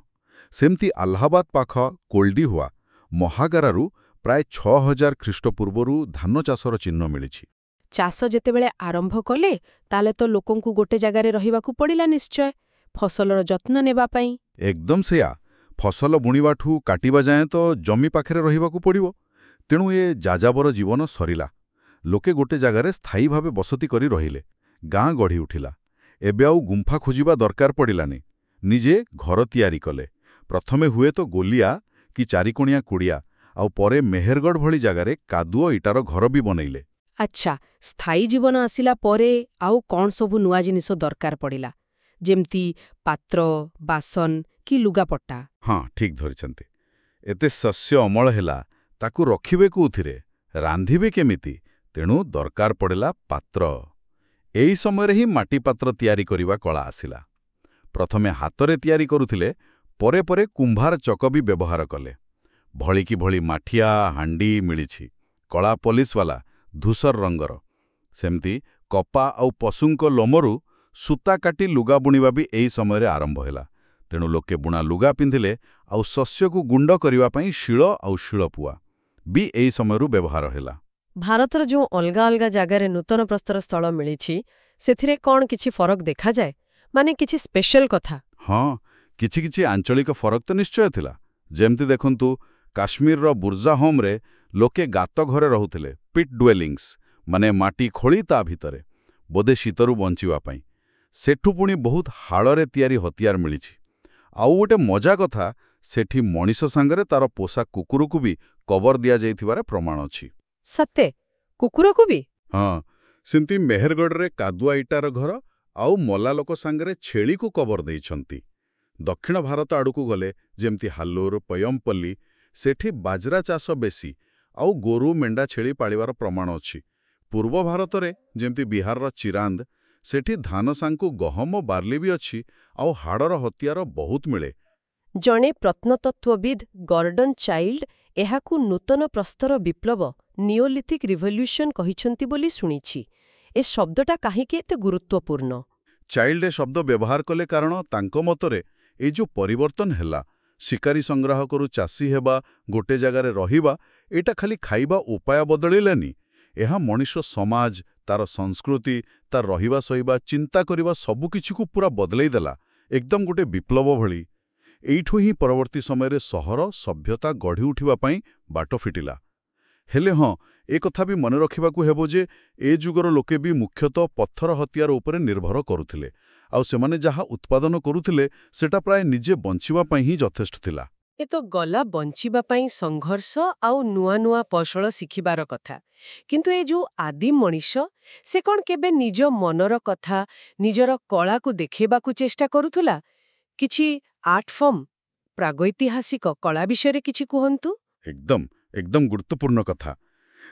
ସେମିତି ଆହ୍ଲାବାଦ ପାଖ କୋଲ୍ଡିହୁଆ ମହାଗାରାରୁ ପ୍ରାୟ 6000 ଖ୍ରୀଷ୍ଟପୂର୍ବରୁ ଧାନ ଚାଷର ଚିହ୍ନ ମିଳିଛି। ଚାଷ ଯେତେବେଳେ ଆରମ୍ଭ କଲେ, ତାହେଲେ ତ ଲୋକଙ୍କୁ ଗୋଟେ ଜାଗାରେ ରହିବାକୁ ପଡ଼ିଲା ନିଶ୍ଚୟ, ଫସଲର ଯତ୍ନ ନେବା ପାଇଁ। ଏକଦମ ସେୟା। ଫସଲ ବୁଣିବାଠୁ କାଟିବା ଯାଏଁ ତ ଜମି ପାଖରେ ରହିବାକୁ ପଡ଼ିବ। ତେଣୁ ଏ ଯାଯାବର ଜୀବନ ସରିଲା। ଲୋକେ ଗୋଟେ ଜାଗାରେ ସ୍ଥାୟୀ ଭାବେ ବସତି କରି ରହିଲେ। ଗାଁ ଗଢ଼ି ଉଠିଲା। ଏବେ ଆଉ ଗୁମ୍ଫା ଖୋଜିବା ଦରକାର ପଡ଼ିଲାନି। ନିଜେ ଘର ତିଆରି କଲେ। ପ୍ରଥମେ ହୁଏତ ଗୋଲିଆ କି ଚାରିକୋଣିଆ କୁଡ଼ିଆ, ଆଉ ପରେ ମେହେରଗଡ଼ ଭଳି ଜାଗାରେ କାଦୁଅ ଇଟାର ଘର ବି ବନେଇଲେ। ଆଚ୍ଛା, ସ୍ଥାୟୀ ଜୀବନ ଆସିଲା ପରେ ଆଉ କ'ଣ ସବୁ ନୂଆ ଜିନିଷ ଦରକାର ପଡ଼ିଲା? ଯେମିତି ପାତ୍ର, ବାସନ କି ଲୁଗାପଟା? ହଁ, ଠିକ୍ ଧରିଛନ୍ତି। ଏତେ ଶସ୍ୟ ଅମଳ ହେଲା, ତାକୁ ରଖିବେ କୋଉଥିରେ, ରାନ୍ଧିବେ କେମିତି? ତେଣୁ ଦରକାର ପଡ଼ିଲା ପାତ୍ର। ଏହି ସମୟରେ ହିଁ ମାଟି ପାତ୍ର ତିଆରି କରିବା କଳା ଆସିଲା। ପ୍ରଥମେ ହାତରେ ତିଆରି କରୁଥିଲେ, ପରେ ପରେ କୁମ୍ଭାର ଚକ ବି ବ୍ୟବହାର କଲେ। ଭଳିକି ଭଳି ମାଠିଆ, ହାଣ୍ଡି ମିଳିଛି, କଳା ପଲିସବାଲା, ଧୂସର ରଙ୍ଗର। ସେମିତି କପା ଆଉ ପଶୁଙ୍କ ଲୋମରୁ ସୂତା କାଟି ଲୁଗା ବୁଣିବା ବି ଏହି ସମୟରେ ଆରମ୍ଭ ହେଲା। ତେଣୁ ଲୋକେ ବୁଣା ଲୁଗା ପିନ୍ଧିଲେ। ଆଉ ଶସ୍ୟକୁ ଗୁଣ୍ଡ କରିବା ପାଇଁ ଶିଳ ଆଉ ଶିଳପୁଆ ବି ଏହି ସମୟରୁ ବ୍ୟବହାର ହେଲା। ଭାରତର ଯେଉଁ ଅଲଗା ଅଲଗା ଜାଗାରେ ନୂତନ ପ୍ରସ୍ତର ସ୍ଥଳ ମିଳିଛି, ସେଥିରେ କ'ଣ କିଛି ଫରକ ଦେଖାଯାଏ? ମାନେ କିଛି ସ୍ପେଶାଲ କଥା? ହଁ, କିଛି କିଛି ଆଞ୍ଚଳିକ ଫରକ ତ ନିଶ୍ଚୟ ଥିଲା। ଯେମିତି ଦେଖନ୍ତୁ, କାଶ୍ମୀରର ବୁର୍ଜା ହୋମରେ ଲୋକେ ଗାତ ଘରେ ରହୁଥିଲେ, ପିଟ୍ ଡୁଏଲିଂସ୍, ମାନେ ମାଟି ଖୋଳି ତା ଭିତରେ, ବୋଧେ ଶୀତରୁ ବଞ୍ଚିବା ପାଇଁ। ସେଠୁ ପୁଣି ବହୁତ ହାଡ଼ରେ ତିଆରି ହତିଆର ମିଳିଛି। ଆଉ ଗୋଟେ ମଜା କଥା, ସେଠି ମଣିଷ ସାଙ୍ଗରେ ତାର ପୋଷା କୁକୁରକୁ ବି କବର ଦିଆଯାଇଥିବାର ପ୍ରମାଣ ଅଛି। ସତେ? କୁକୁରକୁ ବି? ହଁ, ସେମିତି ମେହେରଗଡ଼ରେ କାଦୁଆ ଇଟାର ଘର ଆଉ ମଲା ଲୋକ ସାଙ୍ଗରେ ଛେଳିକୁ କବର ଦେଇଛନ୍ତି। ଦକ୍ଷିଣ ଭାରତ ଆଡ଼କୁ ଗଲେ, ଯେମିତି ହାଲୁର, ପୟମପଲ୍ଲୀ, ସେଠି ବାଜରା ଚାଷ ବେଶୀ ଆଉ ଗୋରୁ, ମେଣ୍ଢା, ଛେଳି ପାଳିବାର ପ୍ରମାଣ ଅଛି। ପୂର୍ବ ଭାରତରେ, ଯେମିତି ବିହାରର ଚିରାନ୍ଦ, ସେଠି ଧାନ ସାଙ୍ଗକୁ ଗହମ, ବାର୍ଲି ବି ଅଛି ଆଉ ହାଡ଼ର ହତିଆର ବହୁତ ମିଳେ। ଜଣେ ପ୍ରତ୍ନତତ୍ତ୍ୱବିଦ୍ ଗର୍ଡନ ଚାଇଲ୍ଡ ଏହାକୁ ନୂତନ ପ୍ରସ୍ତର ବିପ୍ଳବ, ନିଓଲିଥିକ୍ ରିଭଲ୍ୟୁସନ କହିଛନ୍ତି ବୋଲି ଶୁଣିଛି। ଏ ଶବ୍ଦଟା କାହିଁକି ଏତେ ଗୁରୁତ୍ୱପୂର୍ଣ୍ଣ? ଚାଇଲ୍ଡ ଏ ଶବ୍ଦ ବ୍ୟବହାର କଲେ କାରଣ ତାଙ୍କ ମତରେ ଏଇ ଯୋଉ ପରିବର୍ତ୍ତନ ହେଲା, ଶିକାରୀ ସଂଗ୍ରାହକରୁ ଚାଷୀ ହେବା, ଗୋଟେ ଜାଗାରେ ରହିବା, ଏଇଟା ଖାଲି ଖାଇବା ଉପାୟ ବଦଳିଲାନି। ଏହା ମଣିଷ ସମାଜ, ତାର ସଂସ୍କୃତି, ତାର ରହିବା ସହିବା, ଚିନ୍ତା କରିବା ସବୁକିଛିକୁ ପୁରା ବଦଳେଇ ଦେଲା, ଏକଦମ ଗୋଟେ ବିପ୍ଳବ ଭଳି। ଏଇଠୁ ହିଁ ପରବର୍ତ୍ତୀ ସମୟରେ ସହର ସଭ୍ୟତା ଗଢ଼ି ଉଠିବା ପାଇଁ ବାଟ ଫିଟିଲା। ହେଲେ ହଁ, ଏ କଥା ବି ମନେ ରଖିବାକୁ ହେବ ଯେ ଏ ଯୁଗର ଲୋକେ ବି ମୁଖ୍ୟତଃ ପଥର ହତିଆର ଉପରେ ନିର୍ଭର କରୁଥିଲେ ଆଉ ସେମାନେ ଯାହା ଉତ୍ପାଦନ କରୁଥିଲେ, ସେଟା ପ୍ରାୟ ନିଜେ ବଞ୍ଚିବା ପାଇଁ ହିଁ ଯଥେଷ୍ଟ ଥିଲା। ଏ ତ ଗଲା ବଞ୍ଚିବା ପାଇଁ ସଂଘର୍ଷ ଆଉ ନୂଆ ନୂଆ କୌଶଳ ଶିଖିବାର କଥା। କିନ୍ତୁ ଏ ଯୋଉ ଆଦିମ ମଣିଷ, ସେ କ'ଣ କେବେ ନିଜ ମନର କଥା, ନିଜର କଳାକୁ ଦେଖେଇବାକୁ ଚେଷ୍ଟା କରୁଥିଲା? କିଛି ଆର୍ଟ ଫର୍ମ, ପ୍ରାଗୈତିହାସିକ କଳା ବିଷୟରେ କିଛି କୁହନ୍ତୁ। ଏକଦମ ଏକଦମ ଗୁରୁତ୍ୱପୂର୍ଣ୍ଣ କଥା।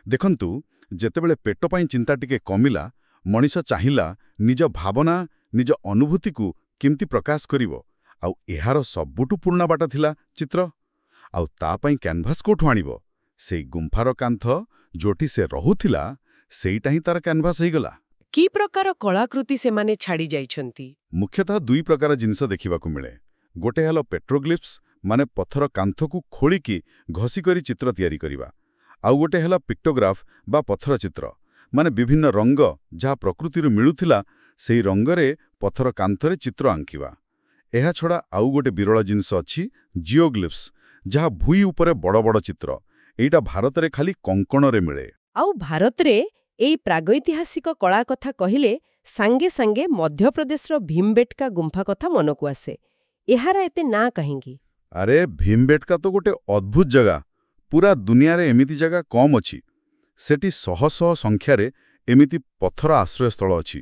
ଦେଖନ୍ତୁ, ଯେତେବେଳେ ପେଟ ପାଇଁ ଚିନ୍ତା ଟିକେ କମିଲା, ମଣିଷ ଚାହିଁଲା ନିଜ ଭାବନା, ନିଜ ଅନୁଭୂତିକୁ କେମିତି ପ୍ରକାଶ କରିବ। ଆଉ ଏହାର ସବୁଠୁ ପୁରୁଣା ବାଟ ଥିଲା ଚିତ୍ର। ଆଉ ତା ପାଇଁ କ୍ୟାନଭାସ୍ କୋଉଠୁ ଆଣିବ? ସେଇ ଗୁମ୍ଫାର କାନ୍ଥ, ଯୋଉଠି ସେ ରହୁଥିଲା, ସେଇଟା ହିଁ ତାର କ୍ୟାନଭାସ୍ ହେଇଗଲା। କି ପ୍ରକାର କଳାକୃତି ସେମାନେ ଛାଡ଼ି ଯାଇଛନ୍ତି? ମୁଖ୍ୟତଃ ଦୁଇ ପ୍ରକାର ଜିନିଷ ଦେଖିବାକୁ ମିଳେ। ଗୋଟେ ହେଲା ପେଟ୍ରୋଗ୍ଲିପ୍ସ, ମାନେ ପଥର କାନ୍ଥକୁ ଖୋଳିକି ଘଷି କରି ଚିତ୍ର ତିଆରି କରିବା। ଆଉ ଗୋଟେ ହେଲା ପିକ୍ଟୋଗ୍ରାଫ ବା ପଥର ଚିତ୍ର, ମାନେ ବିଭିନ୍ନ ରଙ୍ଗ ଯାହା ପ୍ରକୃତିରୁ ମିଳୁଥିଲା, ସେଇ ରଙ୍ଗରେ ପଥର କାନ୍ଥରେ ଚିତ୍ର ଆଙ୍କିବା। ଏହାଛଡ଼ା ଆଉ ଗୋଟେ ବିରଳ ଜିନିଷ ଅଛି, ଜିଓଗ୍ଲିପ୍ସ, ଯାହା ଭୂଇଁ ଉପରେ ବଡ଼ ବଡ଼ ଚିତ୍ର। ଏଇଟା ଭାରତରେ ଖାଲି କଙ୍କଣରେ ମିଳେ। ଆଉ ଭାରତରେ ଏଇ ପ୍ରାଗୈତିହାସିକ କଳା କଥା କହିଲେ ସାଙ୍ଗେ ସାଙ୍ଗେ ମଧ୍ୟପ୍ରଦେଶର ଭୀମବେଟକା ଗୁମ୍ଫା କଥା ମନକୁ ଆସେ। ଏହାର ଏତେ ନାଁ କାହିଁକି? ଆରେ ଭୀମବେଟକା ତ ଗୋଟେ ଅଦ୍ଭୁତ ଜାଗା। ପୁରା ଦୁନିଆରେ ଏମିତି ଜାଗା କମ୍ ଅଛି। ସେଠି ଶହ ଶହ ସଂଖ୍ୟାରେ ଏମିତି ପଥର ଆଶ୍ରୟସ୍ଥଳ ଅଛି।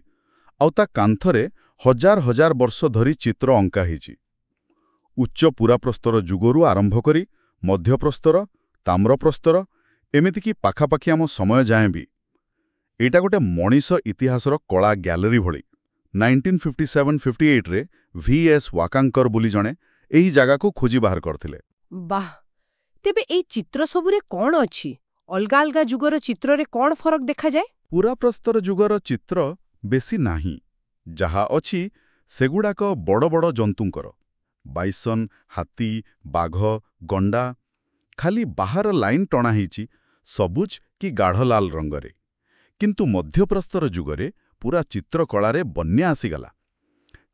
ଆଉ ତା କାନ୍ଥରେ ହଜାର ହଜାର ବର୍ଷ ଧରି ଚିତ୍ର ଅଙ୍କା ହେଇଛି। ଉଚ୍ଚ ପୁରାପ୍ରସ୍ତର ଯୁଗରୁ ଆରମ୍ଭ କରି ମଧ୍ୟପ୍ରସ୍ତର, ତାମ୍ରପ୍ରସ୍ତର, ଏମିତିକି ପାଖାପାଖି ଆମ ସମୟ ଯାଏଁ ବି। ଏଇଟା ଗୋଟେ ମଣିଷ ଇତିହାସର କଳା ଗ୍ୟାଲେରୀ ଭଳି। 1957-58ରେ ଭି.ଏସ୍. ୱାକାଙ୍କର ବୋଲି ଜଣେ ଏହି ଜାଗାକୁ ଖୋଜି ବାହାର କରିଥିଲେ। ବାଃ! ତେବେ ଏଇ ଚିତ୍ର ସବୁରେ କ'ଣ ଅଛି? ଅଲଗା ଅଲଗା ଯୁଗର ଚିତ୍ରରେ କ'ଣ ଫରକ ଦେଖାଯାଏ? ପୁରାପ୍ରସ୍ତର ଯୁଗର ଚିତ୍ର ବେଶୀ ନାହିଁ। ଯାହା ଅଛି ସେଗୁଡ଼ାକ ବଡ଼ ବଡ଼ ଜନ୍ତୁଙ୍କର। ବାଇସନ୍, ହାତୀ, ବାଘ, ଗଣ୍ଡା। ଖାଲି ବାହାର ଲାଇନ୍ ଟଣା ହେଇଛି ସବୁଜ କି ଗାଢ଼ ଲାଲ ରଙ୍ଗରେ। କିନ୍ତୁ ମଧ୍ୟପ୍ରସ୍ତର ଯୁଗରେ ପୁରା ଚିତ୍ରକଳାରେ ବନ୍ୟା ଆସିଗଲା।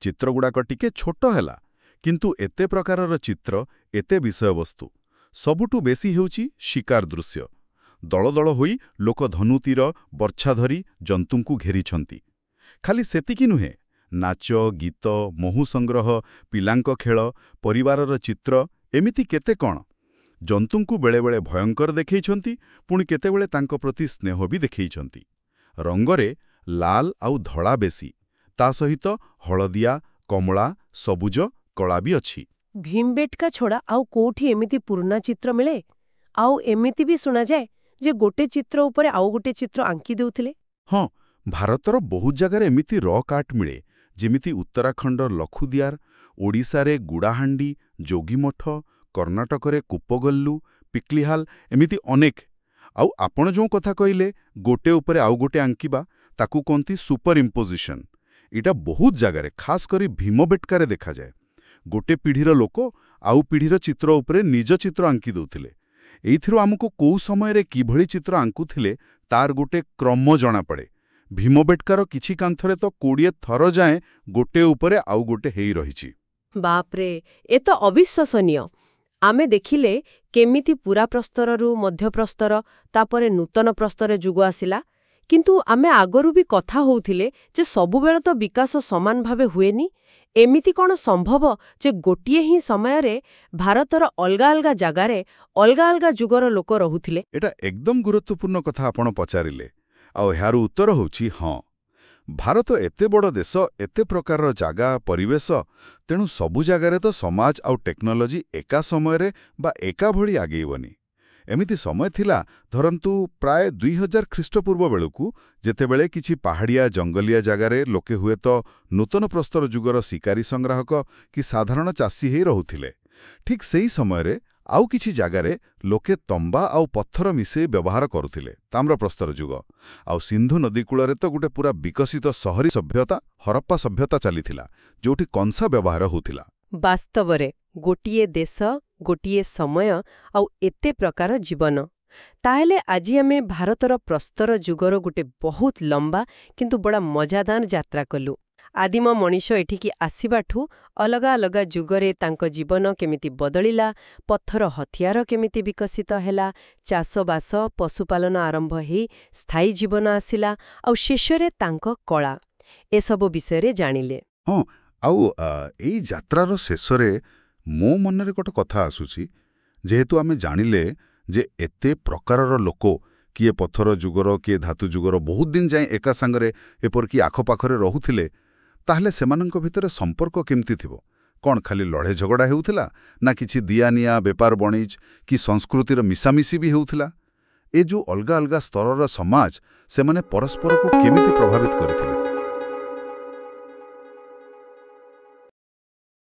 ଚିତ୍ରଗୁଡ଼ାକ ଟିକେ ଛୋଟ ହେଲା, କିନ୍ତୁ ଏତେ ପ୍ରକାରର ଚିତ୍ର, ଏତେ ବିଷୟବସ୍ତୁ। ସବୁଠୁ ବେଶୀ ହେଉଛି ଶିକାର ଦୃଶ୍ୟ। ଦଳ ଦଳ ହୋଇ ଲୋକ ଧନୁତୀର, ବର୍ଚ୍ଛା ଧରି ଜନ୍ତୁଙ୍କୁ ଘେରିଛନ୍ତି। ଖାଲି ସେତିକି ନୁହେଁ, ନାଚ, ଗୀତ, ମହୁ ସଂଗ୍ରହ, ପିଲାଙ୍କ ଖେଳ, ପରିବାରର ଚିତ୍ର, ଏମିତି କେତେ କ'ଣ। ଜନ୍ତୁଙ୍କୁ ବେଳେବେଳେ ଭୟଙ୍କର ଦେଖେଇଛନ୍ତି, ପୁଣି କେତେବେଳେ ତାଙ୍କ ପ୍ରତି ସ୍ନେହ ବି ଦେଖେଇଛନ୍ତି। ରଙ୍ଗରେ ଲାଲ ଆଉ ଧଳା ବେଶୀ, ତା ସହିତ ହଳଦିଆ, କମଳା, ସବୁଜ, କଳା ବି ଅଛି। ଭୀମବେଟକା ଛଡ଼ା ଆଉ କୋଉଠି ଏମିତି ପୁରୁଣା ଚିତ୍ର ମିଳେ? ଆଉ ଏମିତି ବି ଶୁଣାଯାଏ ଯେ ଗୋଟେ ଚିତ୍ର ଉପରେ ଆଉ ଗୋଟେ ଚିତ୍ର ଆଙ୍କି ଦେଉଥିଲେ। ହଁ, ଭାରତର ବହୁତ ଜାଗାରେ ଏମିତି ରକ୍ ଆର୍ଟ ମିଳେ, ଯେମିତି ଉତ୍ତରାଖଣ୍ଡର ଲଖୁଦିଆର, ଓଡ଼ିଶାରେ ଗୁଡ଼ାହାଣ୍ଡି, ଯୋଗୀମଠ, କର୍ଣ୍ଣାଟକରେ କୁପ୍ପଗଲ୍ଲୁ, ପିକ୍ଲିହାଲ, ଏମିତି ଅନେକ। ଆଉ ଆପଣ ଯେଉଁ କଥା କହିଲେ, ଗୋଟେ ଉପରେ ଆଉ ଗୋଟେ ଆଙ୍କିବା, ତାକୁ କହନ୍ତି ସୁପର ଇମ୍ପୋଜିସନ୍। ଏଇଟା ବହୁତ ଜାଗାରେ, ଖାସ୍ କରି ଭୀମବେଟକାରେ ଦେଖାଯାଏ। ଗୋଟେ ପିଢ଼ିର ଲୋକ ଆଉ ପିଢ଼ିର ଚିତ୍ର ଉପରେ ନିଜ ଚିତ୍ର ଆଙ୍କି ଦେଉଥିଲେ। ଏଇଥିରୁ ଆମକୁ କୋଉ ସମୟରେ କିଭଳି ଚିତ୍ର ଆଙ୍କୁଥିଲେ ତାର ଗୋଟେ କ୍ରମ ଜଣାପଡ଼େ। ଭୀମବେଟକାର କିଛି କାନ୍ଥରେ ତ 20 ଥର ଯାଏଁ ଗୋଟେ ଉପରେ ଆଉ ଗୋଟେ ହେଇ ରହିଛି। ବାପରେ, ଏ ତ ଅବିଶ୍ୱସନୀୟ! ଆମେ ଦେଖିଲେ କେମିତି ପୁରାପ୍ରସ୍ତରରୁ ମଧ୍ୟପ୍ରସ୍ତର, ତାପରେ ନୂତନ ପ୍ରସ୍ତର ଯୁଗ ଆସିଲା। କିନ୍ତୁ ଆମେ ଆଗରୁ ବି କଥା ହଉଥିଲେ ଯେ ସବୁବେଳେ ତ ବିକାଶ ସମାନ ଭାବେ ହୁଏନି। ଏମିତି କ'ଣ ସମ୍ଭବ ଯେ ଗୋଟିଏ ହିଁ ସମୟରେ ଭାରତର ଅଲଗା ଅଲଗା ଜାଗାରେ ଅଲଗା ଅଲଗା ଯୁଗର ଲୋକ ରହୁଥିଲେ? ଏଇଟା ଏକଦମ ଗୁରୁତ୍ୱପୂର୍ଣ୍ଣ କଥା ଆପଣ ପଚାରିଲେ। ଆଉ ଏହାର ଉତ୍ତର ହେଉଛି ହଁ। ଭାରତ ଏତେ ବଡ଼ ଦେଶ, ଏତେ ପ୍ରକାରର ଜାଗା, ପରିବେଶ, ତେଣୁ ସବୁ ଜାଗାରେ ତ ସମାଜ ଆଉ ଟେକ୍ନୋଲୋଜି ଏକା ସମୟରେ ବା ଏକା ଭଳି ଆଗେଇବନି। ଏମିତି ସମୟ ଥିଲା, ଧରନ୍ତୁ ପ୍ରାୟ 2000 ଖ୍ରୀଷ୍ଟପୂର୍ବ ବେଳକୁ, ଯେତେବେଳେ କିଛି ପାହାଡ଼ିଆ ଜଙ୍ଗଲିଆ ଜାଗାରେ ଲୋକେ ହୁଏତ ନୂତନ ପ୍ରସ୍ତର ଯୁଗର ଶିକାରୀ ସଂଗ୍ରାହକ କି ସାଧାରଣ ଚାଷୀ ହେଇ ରହୁଥିଲେ। ଠିକ୍ ସେଇ ସମୟରେ ଆଉ କିଛି ଜାଗାରେ ଲୋକେ ତମ୍ବା ଆଉ ପଥର ମିଶେଇ ବ୍ୟବହାର କରୁଥିଲେ, ତାମ୍ରପ୍ରସ୍ତର ଯୁଗ। ଆଉ ସିନ୍ଧୁ ନଦୀ କୂଳରେ ତ ଗୋଟେ ପୁରା ବିକଶିତ ସହରୀ ସଭ୍ୟତା, ହରପ୍ପା ସଭ୍ୟତା ଚାଲିଥିଲା, ଯୋଉଠି କଂସା ବ୍ୟବହାର ହେଉଥିଲା। ବାସ୍ତବରେ ଗୋଟିଏ ଦେଶ, ଗୋଟିଏ ସମୟ ଆଉ ଏତେ ପ୍ରକାର ଜୀବନ। ତାହେଲେ ଆଜି ଆମେ ଭାରତର ପ୍ରସ୍ତର ଯୁଗର ଗୋଟେ ବହୁତ ଲମ୍ବା କିନ୍ତୁ ବଡ଼ ମଜାଦାର ଯାତ୍ରା କଲୁ। ଆଦିମ ମଣିଷ ଏଠିକି ଆସିବାଠୁ ଅଲଗା ଅଲଗା ଯୁଗରେ ତାଙ୍କ ଜୀବନ କେମିତି ବଦଳିଲା, ପଥର ହଥିଆର କେମିତି ବିକଶିତ ହେଲା, ଚାଷବାସ, ପଶୁପାଳନ ଆରମ୍ଭ ହେଇ ସ୍ଥାୟୀ ଜୀବନ ଆସିଲା, ଆଉ ଶେଷରେ ତାଙ୍କ କଳା, ଏସବୁ ବିଷୟରେ ଜାଣିଲେ। ହଁ, ଆଉ ଏଇ ଯାତ୍ରାର ଶେଷରେ ମୋ ମନରେ ଗୋଟେ କଥା ଆସୁଛି। ଯେହେତୁ ଆମେ ଜାଣିଲେ ଯେ ଏତେ ପ୍ରକାରର ଲୋକ, କିଏ ପଥର ଯୁଗର, କିଏ ଧାତୁ ଯୁଗର, ବହୁତ ଦିନ ଯାଏଁ ଏକା ସାଙ୍ଗରେ, ଏପରିକି ଆଖପାଖରେ ରହୁଥିଲେ, ତାହେଲେ ସେମାନଙ୍କ ଭିତରେ ସମ୍ପର୍କ କେମିତି ଥିବ? କ'ଣ ଖାଲି ଲଢ଼େଇ ଝଗଡ଼ା ହେଉଥିଲା, ନା କିଛି ଦିଆନିଆ, ବେପାର ବଣିଜ କି ସଂସ୍କୃତିର ମିଶାମିଶି ବି ହେଉଥିଲା? ଏ ଯେଉଁ ଅଲଗା ଅଲଗା ସ୍ତରର ସମାଜ, ସେମାନେ ପରସ୍ପରକୁ କେମିତି ପ୍ରଭାବିତ କରିଥିବେ?